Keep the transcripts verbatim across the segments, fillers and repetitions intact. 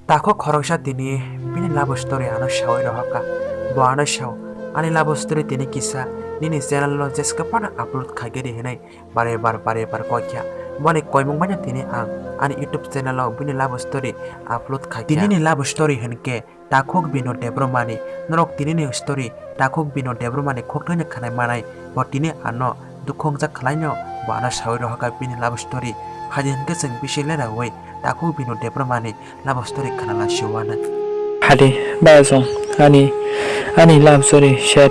Takhuk khoroksa tini bini love story ano sawi rohorkha. Bo ano sao, "Ani love story tini kisa nini channel o jeske phano upload khaigani," hinwi bare bar bare bar koikha. Boni koimung manya tini ang ani YouTube channel o bini love story upload khaikha. Tinini love story hinkhe Takhuk Binu Debbarmani. Norok tinini story Takhuk Binu Debbarmani khukthwino khanai manai. Bo tini ano dukhu wngjak khlaino, bo ano sawi rohorkha bini love story. Phaidi hinkhe chwng bisi leraui Takhuk Binu Debbarmani love story khna la siwana. Hadi, bayasong, ani, ani love story sad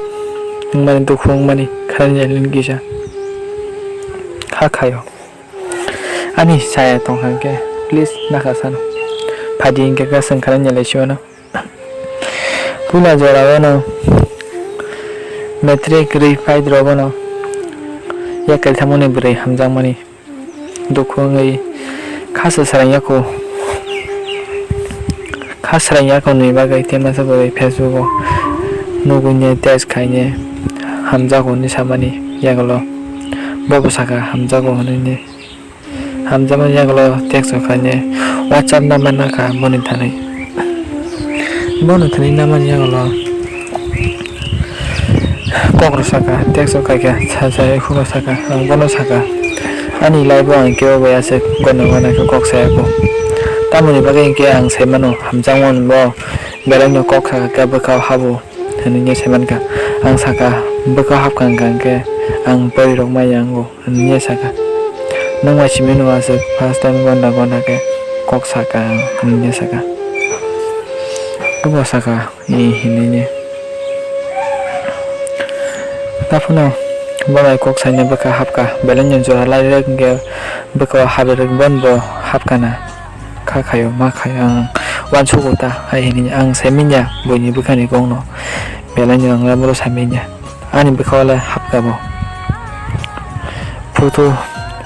wngmani, dukhu wngmani, kharani jalin kisa. Hakhayo. Ani saya tongkha hwnkhe, please, nakha sano. Phaidi hwnkhe kasang kharani jalai siwana. Puila jora o no matric rwi phai rok no yakel thangmani bwrwi hamjakmani. Dukhu wngwi kha swsarang yako, kha swsarang yako ni bagwi tei masa bwrwi Facebook o nugwi ne text khai ne hamjago hinwi samani yagulo. Bobo saka hamjago hinwi ne hamjakmani yagulo text khai ne WhatsApp number nakha boni thani. Bono thani namani yagulo kok rw saka, text o kaikha, sa sa, khuk rw saka, ang bono saka, "Ani life o ang kebo bai aswk gana gana khe kok saya kho. Tamoni bagwi hinkhe ang sai mano, hamjakmani bo belai no kok saka khe bwkha o habo," hinwi ne sai mankha. Ang saka, "Bwkha o hapkha wngkha hinkhe ang pori rok maya wngo," hinwi saka. "Nang bai simi no aswk first time gonda gonda khe kok saka ang," hinwi saka. Abo saka, "Ee," hinwi. Taphano bo bai kok saina bwkha hapkha, belai no jora lai rwk hinkhe bwkha o hap rwk bon bo hapkha na. Kha khaio, ma khaio, ang uansugo ta, hai hinwi ang sai minya buini bwkhani kokno. Belai no ang lamoro sai minya. Ani bwkha o le hapkha bo. Photo,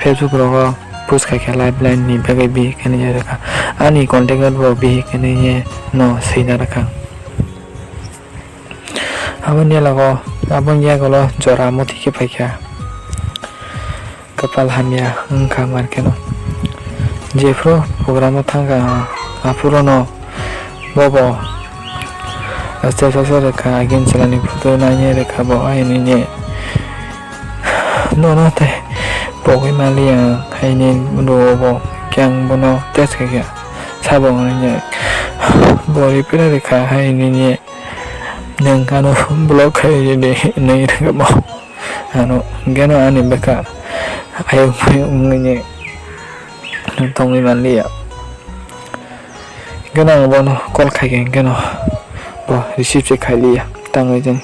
Facebook rogo post khai kha lifeline ni bagwi bihik hinwi rwkha. Ani contact bo bihik hinwi no swina rwkha. Aboni yago, aboni yagulo jora muti khe phaikha. Kwpal hamya wngkha mar kheno. Jephru program o thangkha ang, aphuru no bobo aste aste rwkha, agin chwlani photo nainai rwkha bo, ai nini nono tei pogwi manliya, haini rwo bo khe ang bono text khaikha, sabo hwnwi bo reply rwkha, hai nini nwng ano block khai rwdi hinwi rwkha bo. Ano geno ani bwkha ayuk mayuk wngwi tongwi manliya. Geno ang bono call khaikha, geno bo receive se khailiya tangwi jani.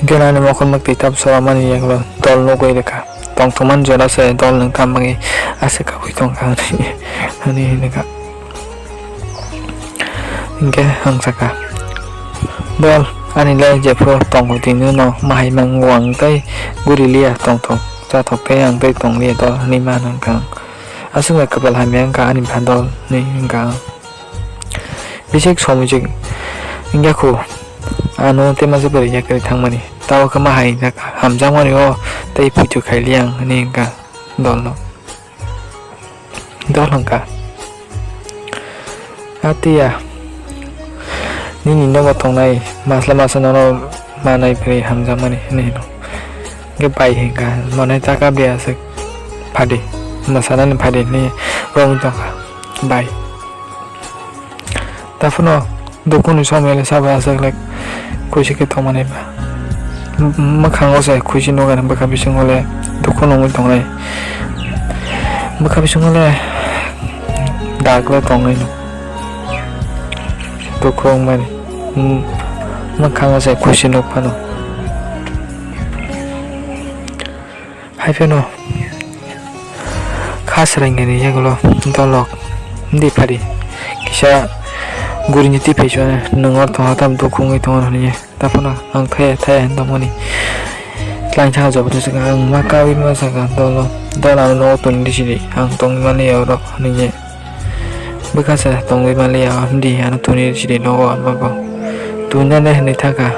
Geno ani mokol mwktwi tab soramani yagulo dol nugwi rwkha. Tongthokmani jora se dol nwng tamo bagwi aswk kabui tongkha hinwi hinwi hinwi kha. Hinkhe ang sakha, "Dol, ani le jephru tongo tini no mahai mango ang tei guri liya, tongthok chathok tei ang tei tong liya dol," hinwi ma hwnka ang. Aswk bai kwpal hamya wngkha ani pha dol hinwi hwnka ang. Bisik somoi se wngya khu ano tei masa bwrwi yakarwi thangmani. Tabuk khe ma hai hamjakmani o tei puitu khai li ang hinwi hwnka dolno. Dol hwnka, "Atiya, nini nogo tongnai masla masa nono manai bwrwi hamjakmani," hinwi hino. Hwnkhe bai hwnka, "Monai taka bia aswk phadi, mwsanani phadi," hinwi romwi tongkha bai. Taphano dukhuni somoi le sabo aswk le khuisi khe tongmani ba. M-, mwkhango se khuisi nukha, bwkha bisingo le dukhu nungwi tongnai. Bwkha bisingo le dak le tongnai no. Dukhu wngmani. M-, mwkhango se khuisi nuk phano. Hai phano kha swrangni yagulo dolok wngdi phadi kisa gurini twi phaisu, "Nwng oro tongha tamo dukhu wngwi tongo," hinwi. Taphano ang thaya thaya hinwi tongmani tlaithang joto se ang ma kaui ma saka dolo, "Dol ano nogo tongdi sidi, ang tongwi manliya oro," hinwi. Bwkha se tongwi manliya, "Hamdi, ano tuni sidi nogo," hwnba bo. Tuni nai hinwi thangkha.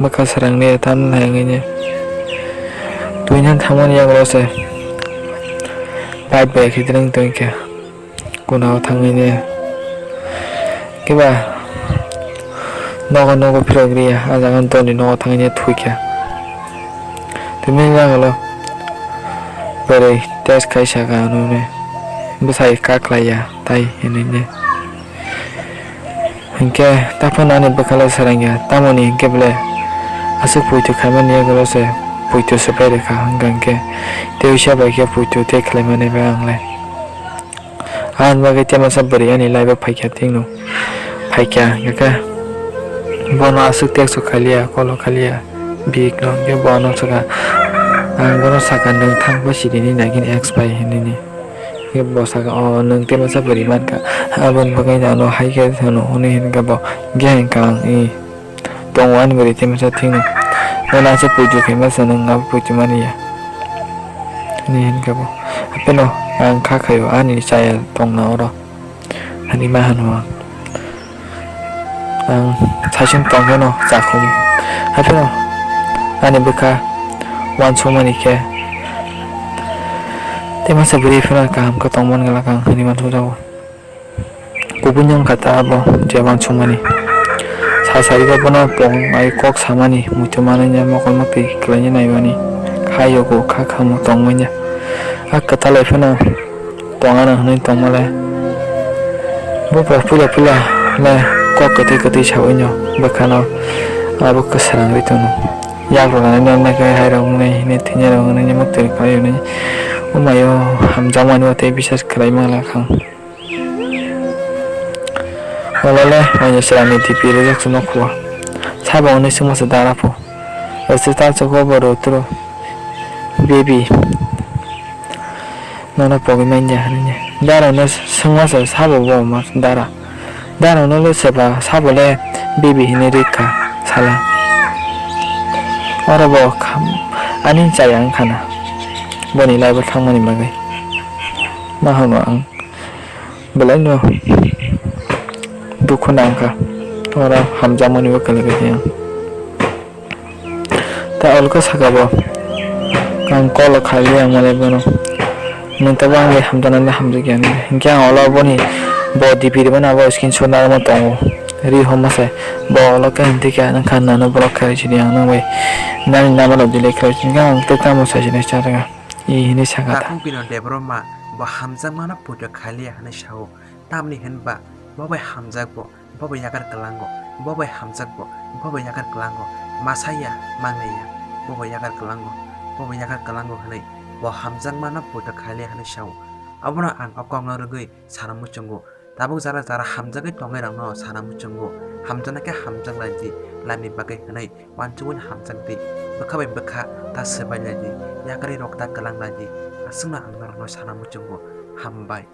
Bwkha swrangni tam nai wngwi ne. Tuni nai thangmani yagulo se bike bai khe dreng tongkha. Kuna o thangwi ne. Kiba nogo nogo phirok riya, a jaga doni nogo thangwi ne thwikha. Tini jagalo bwrwi test khai saka ano ne. Bwsai kaklaiya tai hinwi ne. Hinkhe taphano ani bwkhala sarangya, tamoni hinkhe bwle aswk poito khaimani yagulo se poito swbai rwkha hwnkha hinkhe tei uisa bai khe poito tei khlaimani bai ang le. Ani bagwi tei masa bwrwi ani life-o phaikha, thikno phaikha, hinkhe bono aswk text o khaliya, call o khaliya, bik no, hinkhe bo ano swkha, ang bono sakha, "Nwng thang pha sidi ni nagini ex bai," hinwi ni. Hinkhe bo sakha, "O, nwng tei masa bwrwi mankha, aboni bagwi ano hai khe hwno," hwnwi hinkhe bo, hinkhe hinkha ang, i. Tongo ani bwrwi tei masa thikno. Bono aswk poito khaima se nwng abo poito mani ya. Hwnwi hinkhe bo. Hapheno ang kha khaio ani chaya tongna oro. Ani ma hwnwi ang. Ang saichung tongphano chakhumu. Hapheno ani bwkha uansukmani khe. Tei masa bwrwi phano kaham khe tongmani glak ang hwnwi uansukjago. Kubui wngkha ta abo je uansukmani. Sa sarigo bono pong ai kok samani, muitu mananya, mokol motwi kwlaina naimani. Kha yogo, kha khamu tongmanya. A kwtalai phano tongana hwnwi tongmale. Buphang puila puila le kok kwtwi kwtwi sawi no bwkhano abo kwsarang ri tongno. Yagrok nani nani khe hairok wngnai hwnwi thwinai rok wngnai muktwi rok kwlai hwnwi. Umaio hamjakmani o tei bisas kwlai mangla kha. Walole, wainwi chwrangni D P rijak se nokhuo. Sabo hwnwi swngma se dara pho. Ese tal chukgo bo rotro. Baby. Nono pogwi manya hwnwi. Dara no swngma se sabo bo ma dara. Dara no le seba sabo le baby hwnwi rikha sala. Oro bo kham-, ani chaya wngkha na. Boni life o thangmani bagwi. Ma hwnwi ang. Belai no dukhu nangkha. Oro hamjakmani bo kwlai kha ang. Ta olko saka bo. Ang call khaili ang male bono. Nwng tabo ang bai hamjaknai hamjakya hinwi. Hinkhe ang olo boni bo D P rwmani abo screenshot narwkma tongo. Ri homa se. Bo olo khe hinti khe ang kha nano block khlai sidi ang nwng bai. Nani number rok delete khlai sidi ang tei tamo sai sini cha rwkha. I hinwi saka ta. Takhuk bino Debbarma bo hamjakmano poito khailiya hinwi sao. Tamni hinba bo bai hamjakgo, bo bai yagar kwlango, bo bai hamjakgo, bo bai yagar kwlango, masaya, mangliya, bo bai yagar kwlango, bo bai yagar kwlango hinwi bo hamjakmano poito khailiya hinwi sao. Abono ang o kokno rwgwi sana muchungo. Tabuk jara jara hamjagwi tongnairokno sana muchungo. Hamjaknai khe hamjak lai di, laini bagwi hinwi. Uansukmani hamjak di, bwkha bai bwkha ta swbai lai di, yakarwi rok ta kwlang lai di, aswkno ang norokno sana muchungo. Hambai.